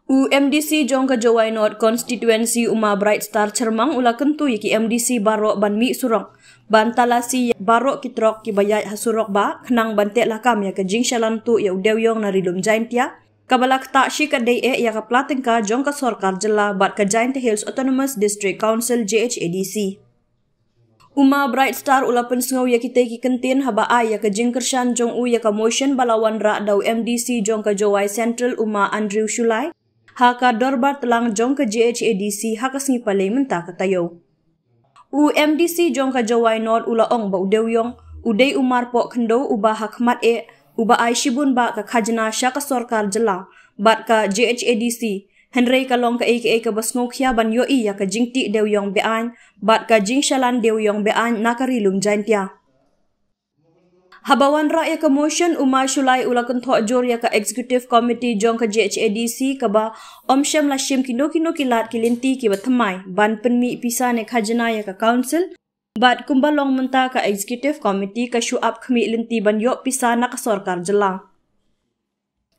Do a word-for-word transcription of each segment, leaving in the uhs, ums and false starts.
U MDC jong ka Jowai North Constituency, u Ma Bright Star Chyrmang, u la kyntu ïa ki MDC baroh ban mih surok, ban talasi ïa baroh ki trok kiba ïaid ha surok bah, khnang ban teh lakam ïa ka jingshalan tuh ïa u dewiong na Ri Lum Jaintia, kaba la ktah shikatdei eh ïa ka pla tyngka jong ka sorkar jylla bad ka Jaintia Hills Autonomous District Council, JHADC. U Ma Bright Star u la pynsngew ïa kitei ki kyntien haba ai ïa ka jingkyrshan jong u ïa ka motion ba la wanrah da u MDC jong ka Jowai Central, u Ma Andrew Shullai, ha ka dorbar tlang jong ka JHADC ha ka sngi Palei mynta ka taïew. U MDC jong ka Jowai North u la ong ba u dewiong u dei u marpoh khyndew uba ha khmat eh, uba ai shibun bah ka khajna sha ka sorkar jylla bad ka JHADC, hynrei ka long kaei kaei kaba sngewkhia ban ïohi ïa ka jingtih dewiong be-aiñ bad ka jingshalan dewiong be-aiñ na ka Ri Lum Jaintia. Haba wanrah ïa ka motion, u Ma Shullai u la kynthoh jur ïa ka Executive Committee jong ka JHADC kaba ym shym la shim kino kino ki lad ki lynti kiba thymmai ban pynmih pisa ne khajna ïa ka Council, bad kumba long mynta ka Executive Committee ka shu ap khmih lynti ban ïoh pisa na ka sorkar jylla.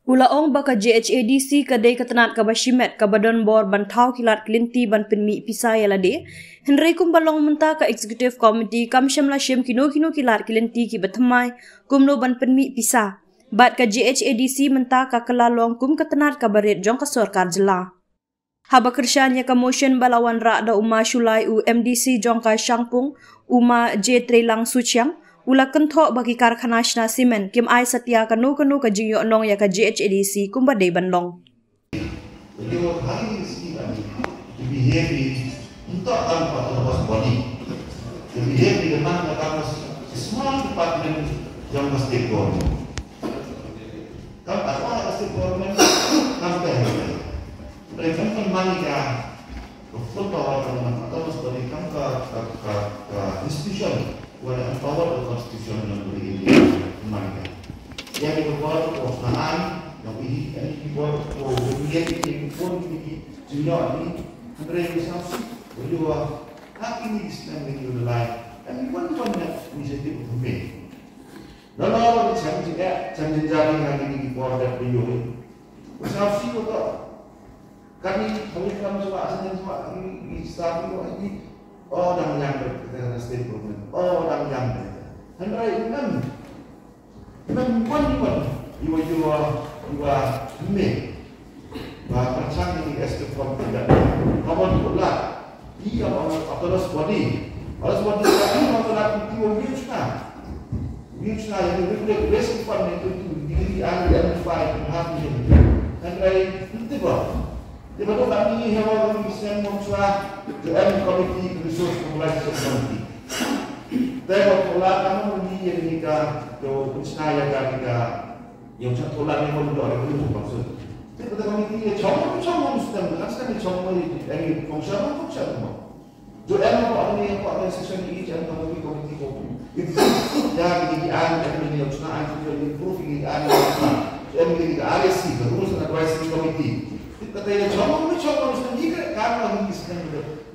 U la ong ba ka JHADC ka dei ka tnat kaba shimet kaba don bor ban thaw ki lad ki lynti ban pynmih pisa ïa lade. Hynrei kumba long mynta ka Executive Committee kam shym la shim kino kino ki lad ki lynti kiba thymmai kumno ban pynmih pisa. Bad ka JHADC mynta ka kylla long kum ka tnat kaba rit jong ka sorkar jylla. Haba kyrshan ïa ka motion ba la wanrah da u Ma Shullai, u MDC jong ka Shangpung, u Ma J Treilang Suchiang, u la kynthoh ba ki karkhana shna cement kim ai satia kano kano ka jingïohnong ïa ka JHADC kumba dei ban long. Ïa u ha ïa ki scheme, to behave in, ym tang ka autonomous body. To behave in the man ka small department jong ka state government. Kam ka state government, kam ka hynrei. Hynrei kam ka man ka, ka full power ka man, autonomous body kam ka, ka, ka, ka institution, wala empowered the constitution jong ka India, man ka. Ïa ki bor ko na ai, jong i, ani ki bor ko, ïa ki ki bor ki ki jingïoh ni, hynrei ki sam si, ko ïoh, ha ki ni ki snem ni ki lai, ani wan wan na initiative of me. Nalor ba chem jingeh, chem jingjia ha kine ki por dep ba ïohi. Ba sngewsih ko to. Kane hawei kam shuwa, snem shuwa, kine ki start ïohi. O dang ïam bad ka state government. O dang ïam bad. Hynrei ngam. Ngam wan wan. Iwa iwa iwa me. Ba pyrshang ïa ki executive committee da. Ka ban pula. Ki ïa ba autonomous body. Autonomous body ka ki ma ka ki wa wi chna. Wi chna ïa ki wi wi west fund ne tu tu. Di di an di an five and half million. Kan rai tu ba. Di ba tu kami hewa kami sen mo chwa. The M committee, resource mobilization committee. Te ba pula kami ni ïa ni ka. Yo chna ïa ka ni ka. Ïa u chah thola ne ko do re ko chah function. Te ko da committee ïa chong chong mo stem kan stem chong mo ïa ïa function mo function mo. Jo em ko ani ko ani session ni ïa chang ko committee ko. Ïa ki ki an kan ni ïa chna an ko ni improve ni an. Jo em ni ka R A C, the Rules and Advisory Committee. Te ko da ïa chong mo chong mo stem ni ka kan ni stem.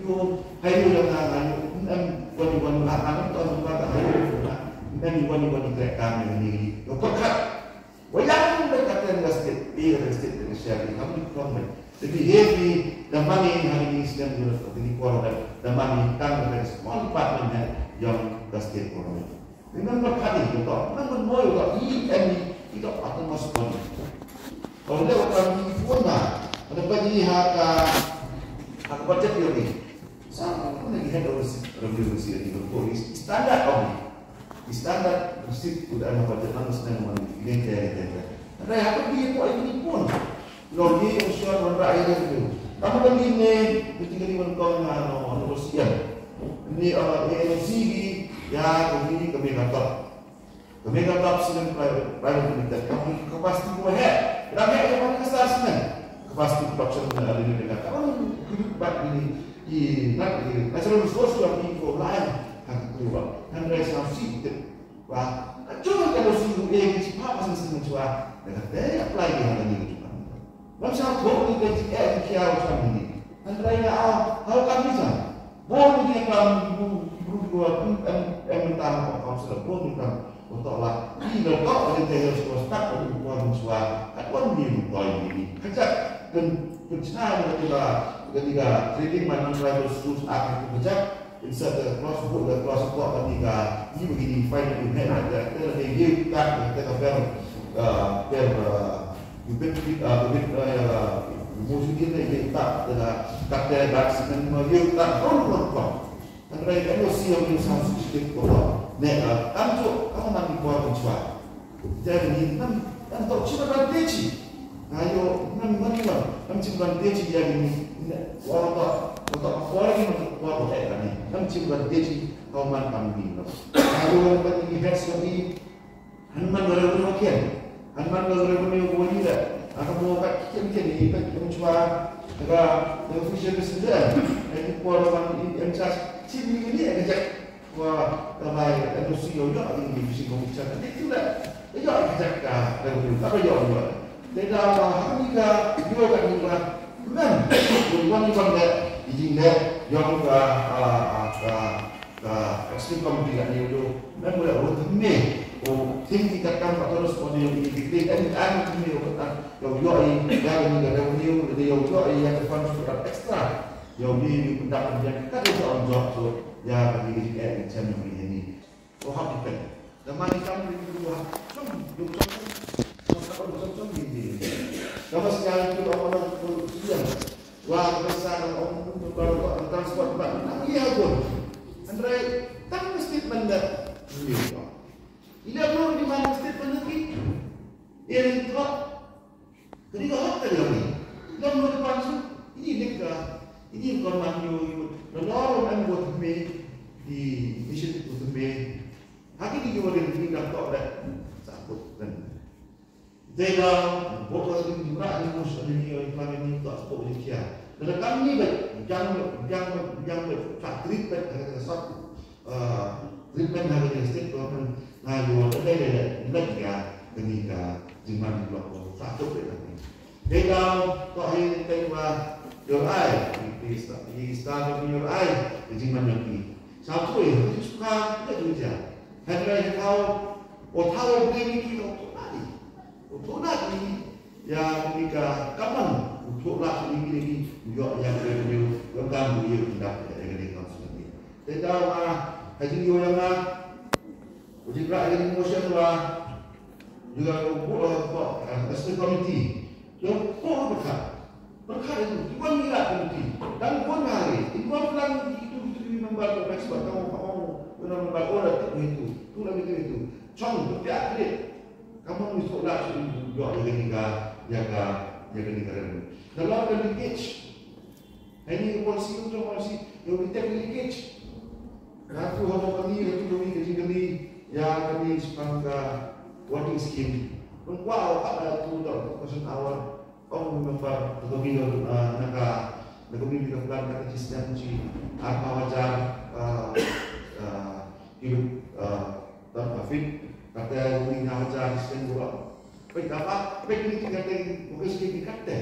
Ïa hai ïa na na ïa em ko ni ko ni ha na ko ni ko ha ïa na em ko ni ko ni ka kan ni. Ïa ko ka Wa ïa kane ka ten ka state, eh, ka state ka share ni, kam ni problem. Te behave ni, da mane ha ni stem ni, da ni por da, da mane tang ka small department ha ïong ka state government. Ni nang ba kani ko to, nang ba noi ko, i en ni, i to autonomous body. Ko le wa kam ni ko na, da ba ni ha ka, ha ka budget ïong ni. Sa ko ni head of the revenue ni ko ni standard ko ni. Standard receipt ko da na budget lang snem man ini kaya kaya. Ada yang tu dia ko ini pun. Lo ni usia wan ra ai dia tu. Kamu kan ni ni mesti kali wan kong na no no usia. Ni eh ni si ya ko ni kami kata. Kami kata sinem private private limited. Kamu kapasiti ko he. Dah he yang mana kasar sinem. Kapasiti production na ada ni kata. Kamu hidup bat ini. I nat i natural resource ïa ki ko lai ha ki ko ba. Hynrei sa si tip ba ka jong ka lo si u e ki chi pa ka sen sen chwa. Da ka te apply ki ha ka ni ki pa. Ngam sa ko ni ka ji e ki kiaw chwa ni. Hynrei na a ha ka ni sa. Bo ni ki pa ni bu bu ko em em ta ko ka sa bo ni ka ko to la. Ni lo to ka te ko sta ko ko chwa. Ka ko ni ko ni. Ka ja kan China, kani ka, kani ka Trading by Non-Tribal Schools Act, kani ka, insert the clause, put the clause, kani ka, ni bagi ni fine, you have the, the, the, you got the, the, the, uh, the, uh, you bit, uh, you bit, uh, you move in the, you got the, got the, that's the, you got, don't, don't, don't. Hynrei ka N O C ïa u Aung San Suu Kyi ka kwah ne ka, kam ju, kam man ki por ki chwa. Te ni nam, nam tok chi ba dei chi. Nga ïoh nam man man, nam chi ba dei chi ïa ni. Wa ba, wa ba por ni man por ko eh ni. Nam chi ba dei chi, ka man kam ni no. Nga ïoh ba ni het so ni. Hynman ka revenue ken. Hynman ka revenue ko ni da. Aka mo ka ken ken ni ka ken chwa. Ka, ka fisheries ni da. Ka ni por man in, in charge. Chi ni ni ka jak. Wa ka bai N O C ïoh ïoh ni fishing ko ni charge. Ni tu da. Ïoh ka jak ka revenue. Ka ïoh ïoh. Te da ma ha ni ka ïoh ka ni ma. Man. Wan ni wan da. Ijin da. Ïoh ka, ah, ah, ka Ka Executive Committee ka ni u, member u thymme, u thymme ki katkam ka tonos ko ni u ki kri, ani ani thymme u katkam, ïa u ïoh i, ïa u ni ka revenue, ïa u ïoh i, ïa ka fund u ka extra. Ïa u ni u pyndap pynbiang, ka dei ka ong jok, so, ïa ka ni ka jingeh, ka chen u ni ni. U hap depend. Da mani kam ni u hap, chong, u chong, chong, chong, chong, chong, ni, ni. Da mas ïa u ong na u siang. Wa ka pisa ka ong kum ka baru ka transport ban na ïa bun. Hynrei tang ka statement da ïa bun. Ila bun di man statement lagi. Ïa ni tu. Kani ka hok ka ïa ni. Ila bun di pan su. Ini ni ka. Ini ka man ïa ïa. Na lor em buat me. Di mission tu me. Haki di ïa ni ka tok da. Sakut kan. Dei da, bok la ding jumra ni mus ni ni oi plan ni tak bok ni kia. Da kam ni ba, jang ba, jang ba, jang ba, tak trip ba, ha ka sat. Ah, trip ba ha ka state government na yo da dei dei dei, dei ya, kani ka jingman ni blok ko, tak tu dei ni. Dei da, to hai dei wa, your eye, ni sta, ni sta ni your eye, jingman ni. Sa tu ya, ni suka, dei tu ya. Hai dei tau, o tau dei ni ki, o tu na ni. U thoh lah ïa kane ka kamon, u thoh lah ïa kine ki, u ïoh ïa ka revenue, u kam u ïoh u dap ïa kane ka council ni. Te da wa ha jingïoh ïa nga, u jingkyrpad ïa kane ka motion wa, ïa u buh, eh, buh, eh, executive committee. Ïa u buh pyrkhat. Pyrkhat ïa u, ki wan ïa committee. Dang wan ha ri, involve lang ki tu, ki tu, ki member ka expert ka ong, ka ong, member ora tu, tu, tu lang tu, tu. Chong, tu pia kredit. Ka mon ngi suk lad suk ngi ïoh ïa kane ka, ïa ka, ïa kane ka revenue. Nalor ka leakage. Hangne ka policy, ka policy, ïa u detect ka leakage. Ka tu haba kane, ka tu kane, ka jingkane, ïa kane shaphang ka voting scheme. Nang kwah, ah, tu, tu, tu, question hour. Ong u member, na ka bynta, ah, na ka, na ka bynta ka plan kata ki snem ki arphew hajar, ah, ah, cubic, ah, ton per feet, kata u ngi hajar ki snem dua. Peit kata, peit ni kata, bukan sikit ni kata.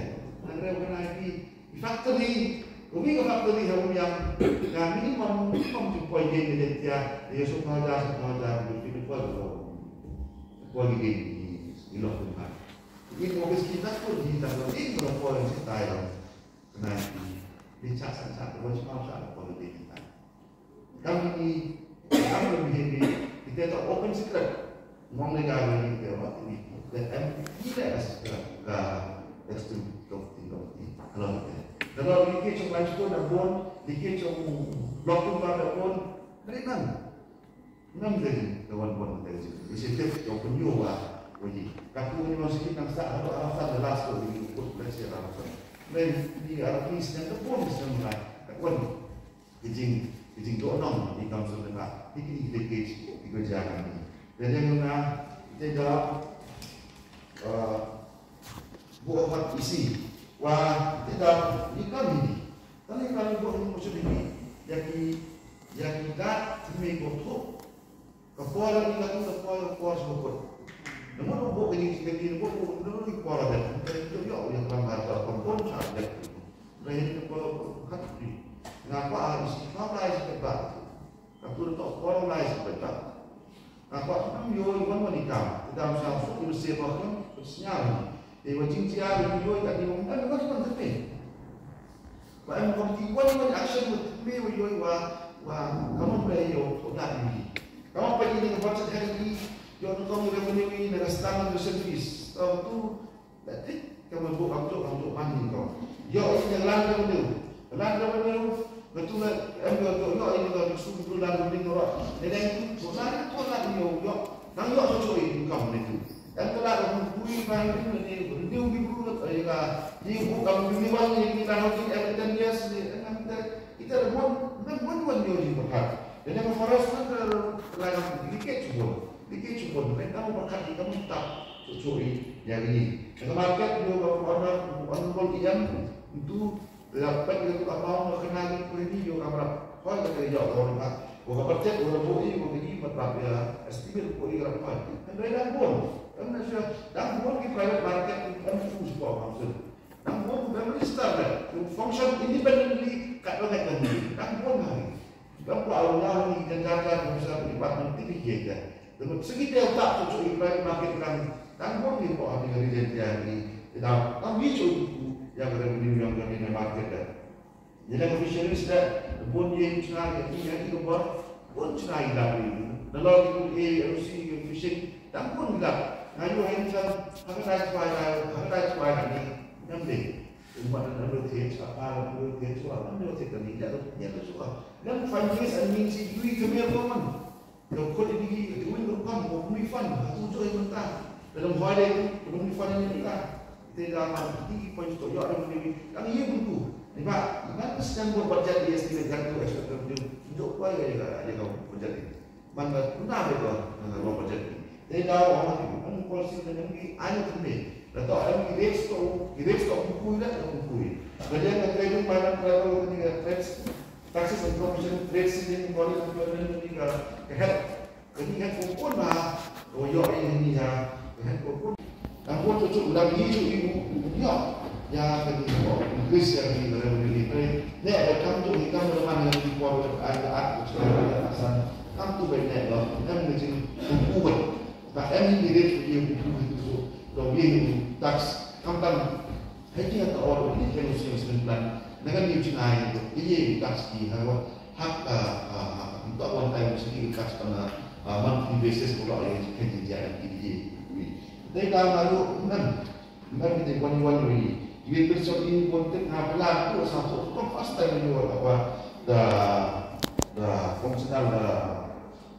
Nang rem kena ki, ki factory, u ngi ka factory ha u yang, na minimum, minimum ki poi gate ni dia, dia sawphew hajar, sawphew hajar, ki poi gate. Poi gate ni, ni lok tu kan. Ini office kita pun kita pun ini kalau poin kita yang kena ini. Ini cak sangat pun cuma cak kalau di kita. Kami ini, kami ini, kita tak open secret. Ngong ni kami ini kita buat ini. Dan em tidak secret ke extreme property property. Kalau kita, kalau dikit cuma itu dah pun, dikit cuma blok tu dah pun, dari mana? Ngam dei ka wan wan ka dei initiative ka pynïoh wa wa ji. Ka tu ni ma sikit nang sa ha Arafat, the last ko ni put let's say Arafat. Dei ni Arafat ni snem ka pun snem la ka wan. Ka jing, ka jing doh nong ni kam sum na ni ki leakage ki ko ja ka ni. Dei dei na te da, uh, buh hot isi wa te da ni kam ni. Tang ïa ka lynti bok ni mushkil hi ïa ki, ïa ki kat thymmei bok thuh. Ka por ni ka tu ka por, ka por shu bok. Namar bok ni ki, ki bok, bok ni ki por da. Ka tu ïoh ïa ka lamar ka por, por sha da. Ka hi ka por, por kat ni. Nga kwah isi, nga kwah isi ka ba. Ka tu da tok por lai sa pyntak. Nga kwah ngam ïoh i wan wan i kam. I kam sa suk i mase ba kham sñiaw ni. Te wa jingjia i ïoh i kat i wan kan wan wan kan te. Ba em committee wan wan action ba me wa yoi wa wa kamon ba yo ko da ni. Kamon ba ni ka budget ha ni yo no kong revenue ni na ka stand condition fees. Tau tu da tik kamon bu kam tu kam tu man ni ko. Yo ini land revenue. Land revenue betul lah em yo yo ini ka su tu land revenue ko. Ni dai tu ko na ko na yo yo. Nang yo tu tu ini kam ni tu. Em ka la ka bun bui ba ni ni ni ni u bibru ka ai ka ni bu ka bun ni wan ni ni la no ni em ten years ni em em te ita la bun em bun wan yo ni ba ka. Dan em forest kan ka la ka dikit cubon dikit cubon kan ka ba ka di ka mun ta tu tu i ya ni. Ka market yo ka wan wan wan wan i em tu Lap pet ïa ka amount ba kena ïa ka ni ïa ka mrap. Hoi ka ïa ka mrap. Wa ka budget wa ka bui wa ka ni mrap ïa estimate ko ïa ka hoi. Kan dei dang bun. Kan na sha dang bun ki private market ki kan fu spa council. Dang bun kan register da. Ki function independently kat ba ngai kan ni. Dang bun hari. Dang ko au na ni kan jaga kan sa department ti ki ïa ka. Dang segi te tak tu i private market kan. Dang bun ni ko abi ka region ïa ni. Dang dang bi chu ku ïa ka revenue ïa ka ni market da. Ïa la ka fisheries da bun ïa chna ïa ki ïa ki ka bor bun chna ïa la ki. Na lo ki ku A L C ki fishing dang bun ïa la. Nga yu hen chan ha ka dai chwai la ha ka dai chwai la ni nam de. Ummat na lo the cha pa la lo the chwa nam lo the ka ni ïa lo ïa lo chwa. Nam five years and means you can be a woman. Ka khot ïa ki, ka win ka rukom, ka pynmih fund, ha tu joi mynta. Ka dang hoi dei, ka pynmih fund ïa mynta. Te da man, ki point to ïoh dang dei, dang ïa myntu. Ni ba, ni ba ka sdang bor budget ïa estimate kan tu expect kan tu. Jok kwai ïa ka, ïa ka budget ni. Man ba, na dei ka, na ka bor budget ni. Te da, ong ki, ong policy ka dang ki, ai na tu ni. Da to, ong ki rates to, ki rates to, buku ïa, buku ïa. Ka dang ka trading, man, ka trading, ka trading, Taxes and Commission, Trade Ceiling, College Employment, ni ka, ka head. Ka ni head ko pun ba, ko yo ni ni ha, ka head ko pun. Ang ko tu tu udah ni tu ibu, yo. Ya ka ni ko, increase ya ni ka revenue ni pre. Ne, da kam tu ni kam da man ni ko, ai da at ko sa da asan. Kam tu bai ne lo, kam ni jin ko pun. Ba em ni rate ko ye ko pun tu. Ko ye tax, kam tam. Hei ki hata or ni hei sing sing plan. Na kan ni chinai ni ye tax ki ha wa hak a a a ta one time sing tax on a monthly basis ko la ye kan ji ja ki ye. Dei ka na lu nan nan ni wan wan wi. Ye person ni wan tek na plan ko sa so ko first time ni wa wa da da functional da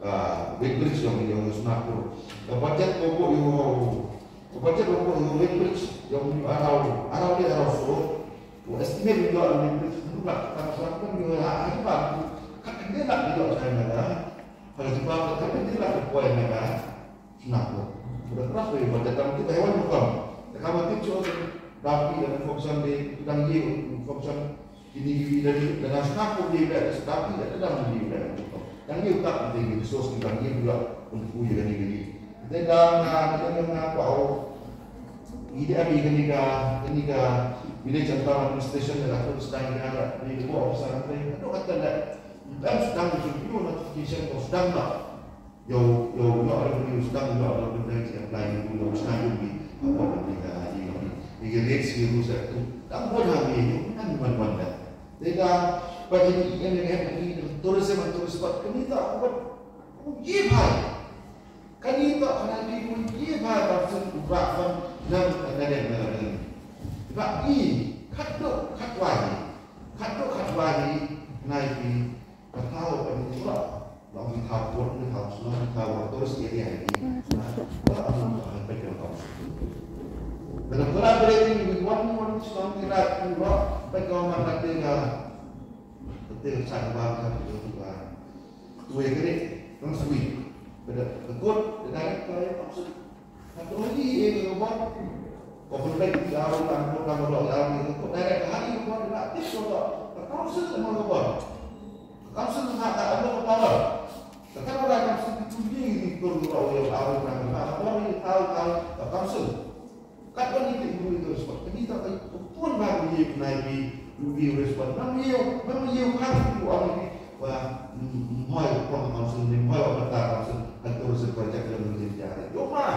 Ah, weighbridge yong yong Sonapur. Ka budget ko ko yong ko budget ko ko yong weighbridge yong araw araw de araw so. Ko estimate yong yong weighbridge ko lak ka Sonapur yong ha ha ba ko ka de lak yong China ka. Ka jiba ka de lak ko China ka. Sonapur. Ko da kras ko budget tam ti bai wan ko. Ka ma ti cho da pi da function de dang ye function Kini ki wi da ni da na sna ko ni da sna ki da da ni da. Yang ni utak ni resource ni kan ni juga untuk ku ya ni ni. Da na da na na ko au. Ide ami kani ka kani ka village and town administration da ko sna ni da ni ko officer ni da ko kata da. Dan sedang di notification ko sedang da. Yo, yo, yo, ada beri ustaz juga ada benda yang apply itu, yo, ustaz juga. Apa benda yang ada ini? Ini rate si rusak tu. Tak buat lagi, yo, kan buat buat dah. Dia dah, bagi ini yang dengan ini, terus saya terus buat. Kami tak buat, ye bhai. Kami tak kena di ye bhai, maksud urak pun, nam, nam, nam, nam. Sebab i, khat dok, khat wai. Khat dok, khat wai, nai pi, Ka thaw ka ni pura. Long ni thaw pun ni thaw sula ni thaw tourist area ni. Ba am ba am ba ka thaw. Dalam collaborating with one one strong ni rat ni ro ba ka ma ka te ka. Te ka sa ba ka tu ba. Tu ya kene nang sui. Ba da ka kot da ka ka ya ka. Ka tu ni e ka ba. Ko pun ba ki au ka ko ka ba au ni ko da ka ha ni ko da ti ko ka. Ka ka su ma ko ba. Council ha ka ano ka power. Ka ka ra council ki tu ni ni ko ru ra o yo ka ru na ka power ni ka ka council. Ka ko ni ki ru ni respond. Ka ni ta ka pun ba ni ye na ni ru ni respond. Nam ye nam ye ka ni ko am ni wa hoi ko council ni hoi wa ta council. Ka ko se project ni ni ya. Yo ma.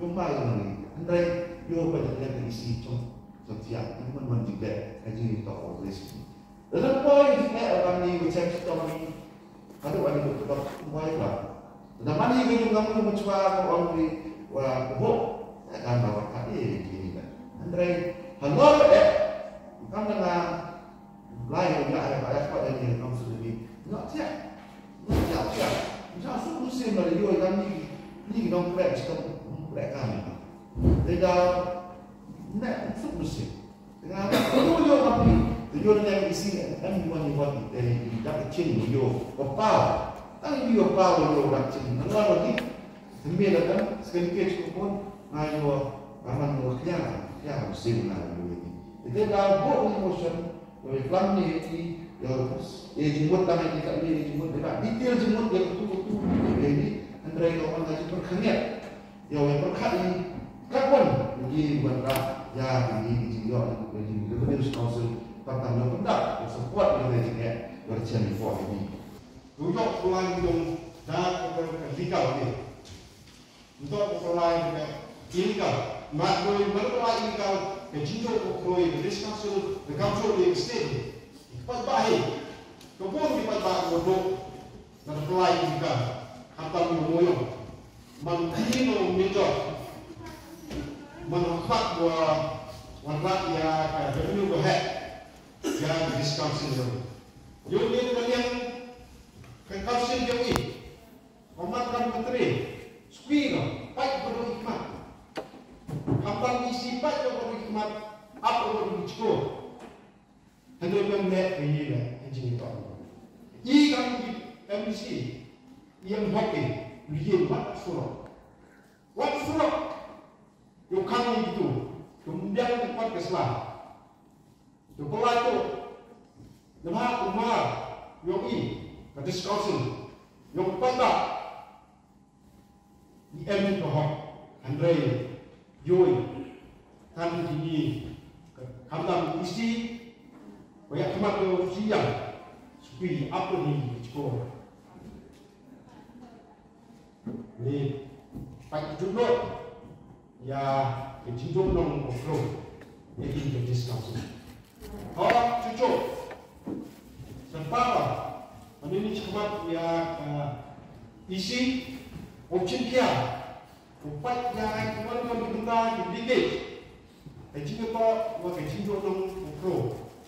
Yo ma yo ni. Andai yo ba ni ka isi chong. Chong tia. Ni man man jik de. Ka ji ni ta always. Lada poi ïa ka ban ïa ka chem shitom ni, haduh ani ka tok poi ba. Lada man ïa ka jingong ka machwa ka ong ni wa ka bok. Kan ba wa ka ïa ki ni ba. Hynrei halor eh kam da nga lai ïa nga ïa ba ïa ka ni kong su ni. Nga tiak. Nga tiak tiak. Nga su ku sim la ïa ka ni ni nong krek shitom krek kan. Te da ne su ku sim. Nga, ïoh, ïoh, papi. Ïoh, ïoh, ïoh, ïoh, ïoh, ïoh, ïoh, ïoh, ïoh, dak chin, ïoh, ïoh, papaw. Tang ïoh, papaw, ïoh, dak chin. Nga la, papi. Sembel, kan, sken ke, cukup pun. Nga, ïoh, raman, ïoh, kya, kya, sembel, nga, ïoh, ïoh. Ite, dah, buat emotion, ïoh, pelan ni, ïoh, ïoh, jingmut, tang, ïoh, kat, ïoh, jingmut, dah, detail, jingmut, ïoh, tu, tu, ïoh, ni, Andre, ïoh, man, ïoh, jingmut, khaniat. Ïa, ïa pyrkhat ïa ka wan ïa ki wanrah ïa ki, ki jingïoh ïa ki revenue council, khamtam ïa pyndap ïa support ïa ki jingeh ïa ki chen ïa ki. Ïoh pynlait ïa da ka legal ni. Nto ka pynlait ïa illegal. Mat doi mat pynlait illegal ka jingïoh ka kroi ka district council ka kam jong ka state. Pat ba hi. Ka bun ki pat ba ka dok. Ngan pynlait ïa ka, khamtam ïa u Moyong. Man kine u Major. Man u khmat wa, wanrah ïa ka revenue ka heh. Ïa ka district council jong. Ïa u ni ka liang ka council jong i. Ka mat kam ka tre. Sukwi ka, pait ka dei i khmat. Khamtam i si pait ka dei i khmat. Ap ka dei i chkor. Hynrei mem leh ka ïa leh ka jingïathoh. I kam ki M D C, i em hok i, ïa wat surok. Wat surok. Ïoh khang i tu. Ïoh mbiang i wat ka sla. Ïoh pynlait tu. Namar u mar, ïoh i, ka district council. Ïoh pynlait. I em ka hok, hynrei, ïoh, kan kini, khamtam isi, ko ïa khmat ïoh siang, sukwi ap ni chkor. Ni, pat jumno, ïa, ka jingdon nong ko pro, ïa in ka district council. Hok, chuchu. Sempara. Ani ni chikmat ïa, eh, isi. Option kia. Upat ïa, eh, wan wan di benda di dikit. Ka jingkata, wa ka jingdon nong ko pro.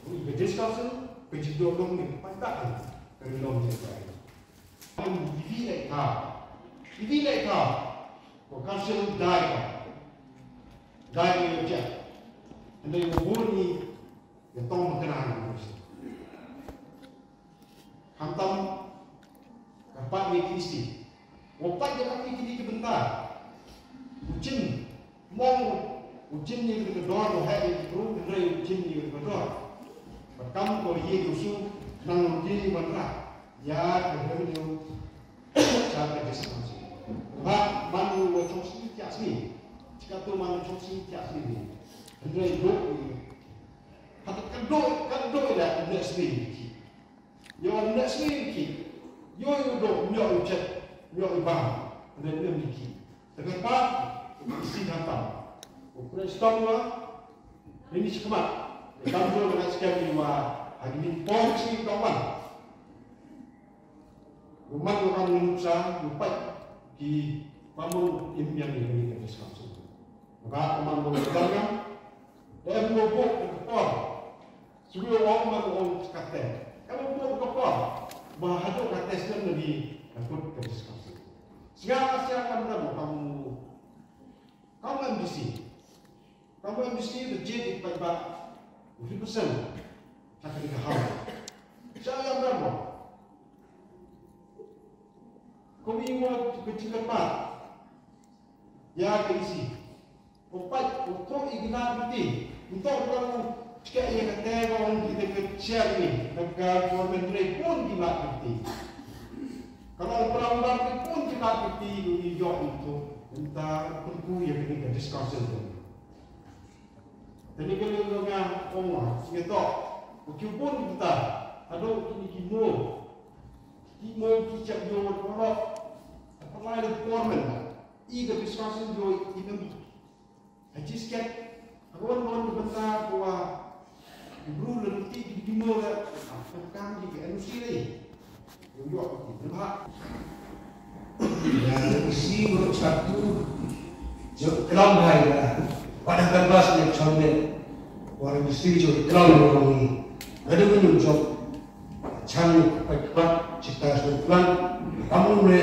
Ni ka discussion, ka jingdon nong ni. Pat tak. Ka nong ni. Ivi leh ka. Ivi leh ka. Ko council dai ka. Dai ka ïa ka. Ande ko bun ni ïa tong ma kena ni. Khamtam ka pat ni ki isi. Ko pat ïa ka ki ki bynta. Kuchin. Mong u jin ni ka dor, u heh ni ka dor, u jin ni ka dor. Ba kam ko yi u su nang u di man ra. Ïa ka revenue cha ka discount. Ba man u chong si kya si. Chika tu man u chong si kya si ni. Hynrei do ni. Hata ka do, ka do ila next week. Ïoh next week ki. Ïoh ïoh dok, ïoh ïoh chet, ïoh ïoh bam. Ren nem ki. Tengah pa, si hantam. Ukre stom wa, ini sekemat. Tam do dengan sekian ni wa, hari ni pom si kawan. Umat orang Indonesia, lupai ki pamun impian ini dengan sesuatu. Ba umat orang Indonesia, dan lobok ke kepala. Suri ong man ong kate. Ka ba buh ka pa. Ba haduh kate snem lagi takut ka discussion. Sia sia kam ram kam kam M D C. Kam M D C the jit ik pat ba. Fifty percent. Kata di ka hal. Sia kam ram. Kami mo kecil pa. Ïa ka isi. Ko pait, ko to i gina biti. Nto ko ko chike ïa ka te ko ong kita ka chair ni. Ka ka government ni pun gina biti. Kalau orang orang ni pun gina biti ko i yo itu. Nta pun ku ïa ka discussion tu. Tadi ka ni nga ong wa, sini to. Ko ki pun kita. Aduh ini ki mo. Ki mo ki chak yo ko lo. Apa lain government. I ka discussion jong i nem. Ha chi sket. Ka wan wan ka bynta ka wa. Bru la ruti ki bino la. Kam ki N O C lei. Yung yo ki bha. Ya, isi bro satu. Jo klam hai ya. Pada kan bas ne chon ne. Wara isi jo klam ne. Ada bini jo. Chang pat pat cita sepan. Kamu ne.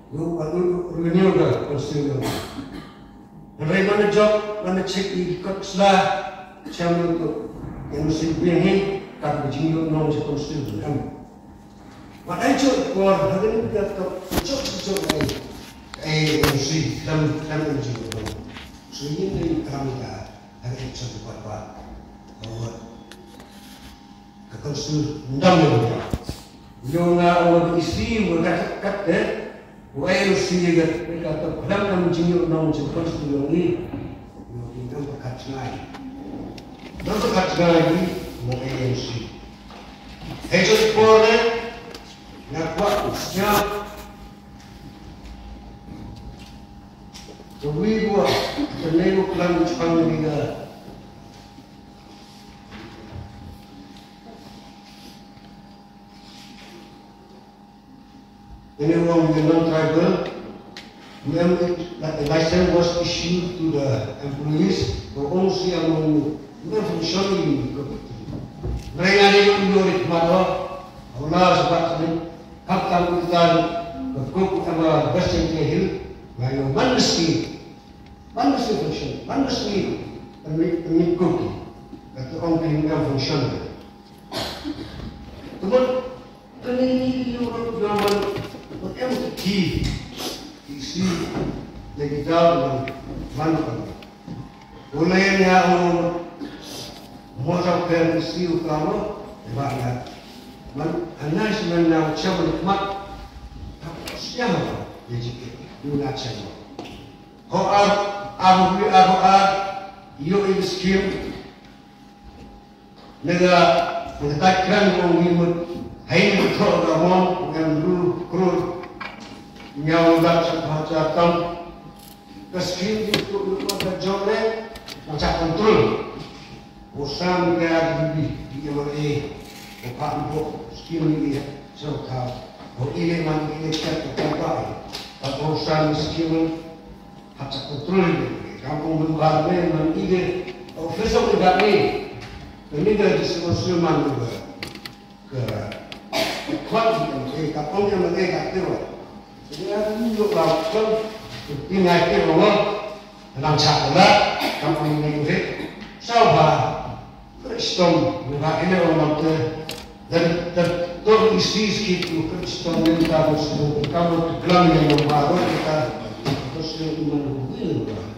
Yo, anu, renew da constitution. Hynrei man la jop, man la check i kot sla, cham to, N O C biang hi, kat ba jingïoh nong sha constitution em. Wat ai jop por, ha kane ka jop, jop, jop ai. Ai N O C, khlem, khlem ai jingïoh nong. So yin dei kram ka, ha kane ka jop pat pat. Ka constitution ndam ïa ka. Ïoh nga ong isi wa kat kat te. Wa ïoh isi ïa ka, ka to khlem kam jingïoh nong jingpynshong ïa ngi. Ïoh ki nang pyrkhat jngai. Nang pyrkhat jngai ni mo A N C. Hei jot por ne. Nga kwah sñiaw. Ka wi wa ka ne wa klam jpang ni ga. Anyone with a non-tribal, when the license was issued to the employees, the O C among the function in the committee. Mereka ni yung yuri mato, Allah sebab ni, kap tam ikan, the cook ama best in the hill, lalu manusia, manusia function, manusia pemikir, kata orang yang function. Teman Kane ni ki ïoh ruh ïoh ban ban em ki ki si le ki daw ban ban ban. Wala ïa ïa ong mo sa pen ki si u ka mo ba ïa ban anai si ban ïa u cham ban khmat. Ta sia mo le ji ke u na cham mo. Ho ar ar wi ar ar ïoh i skim. Nega nega kren ong wi mut hai ni tho ga mo ngam ru krur nyaw dak sa ha cha tam. Ka skim di tu lu ma ka jong le ma cha control. Ko sam ga di di di ma e ko pa ko skim ni di so ka ko ile man ile chat ko pa. Ka ko sam skim Hap sa control ïa ka. Ka ong ban bar ne man ïa ka office of the day. Kane ka jingsuh man ka ka kwat ïa ka ka ong ïa man ka ka tewa. Ïa ka ni yo ka kwat ïa ngai te ong. Nang cha ka la ka ong ïa ka. Sa ba Kristom, ngi ba ine ong lam te, dan, dan, tor isi skit u Kristom, ngi ta bos, ngi ta bos, klam ngi ong ba, ro kita, bos ngi man hu ngi ba.